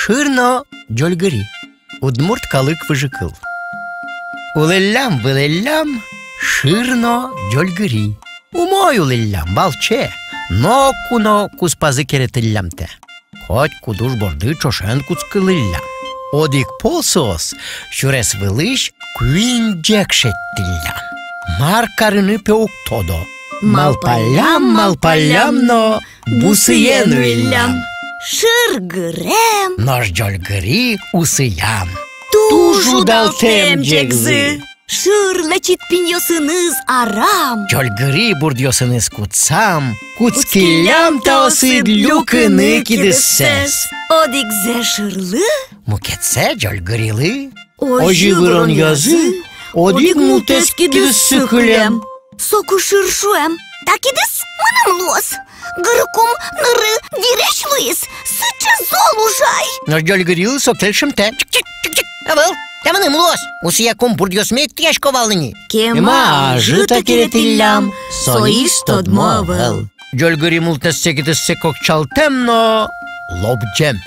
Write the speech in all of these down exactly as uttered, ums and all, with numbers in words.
Шыр но ӟольгыри. Удмурт калык выжыкыл. Улӥллям-вылӥллям шыр но ӟольгыри. Умой улӥллям, валче, ноку но куспазы керетӥллямтэ. Котькуд уж борды ӵошен кутскылӥллям. Одӥг пол соос сюрес вылысь куинь ӟег шедьтӥллям. Мар карыны, пе, уг тодо. Малпаллям, малпаллям но бусые нуиллям. Шыр гырем, нош ӟольгыри усыям. Туж удалтэм ӟегзы. Шыр лэчыт пиньёсыныз арам, ӟольгыри бурдъёсыныз кутсам. Кутскиллям таосыд люкыны кидыссэс. Одӥгзэ шырлы, мукетсэ ӟольгырилы. Озьы выронъязы одӥг мултэс кидыссы кылем. Соку шыр шуэм: «Та кидыс мыным луоз. Гырыкум ныры дыресь луиз, сыӵе зол уж ай». Нош ӟольгырилы со кельшымтэ. Чик-чик, чик-чик. Ӧвӧл, та мыным луоз. Усыякум бурдъёсме ик тӥясько вал ини. Кема ӧжыт-а керетӥллям, соиз тодмо ӧвӧл. Ӟольгыри мултэссэ кидыссэ кокчалтэм но лобӟем.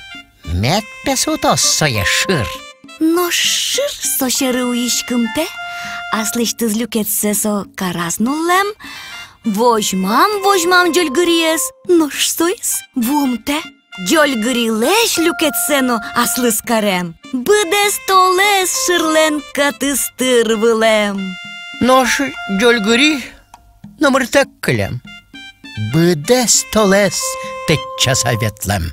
Мед, пе, сутоз сое шыр. Нош шыр со сьӧры уиськымтэ, аслэсьтыз люкетсэ со караз нуллэм. Возьмам, возьмам ӟольгыриез, нош соиз вуымтэ. Ӟольгырилэсь люкетсэ но аслыз карем. Быдэс толэз шырлэн кӧтыз тыр вылэм. Нош ӟольгыри номыртэк кылем. Быдэс толэз тэтчаса ветлэм.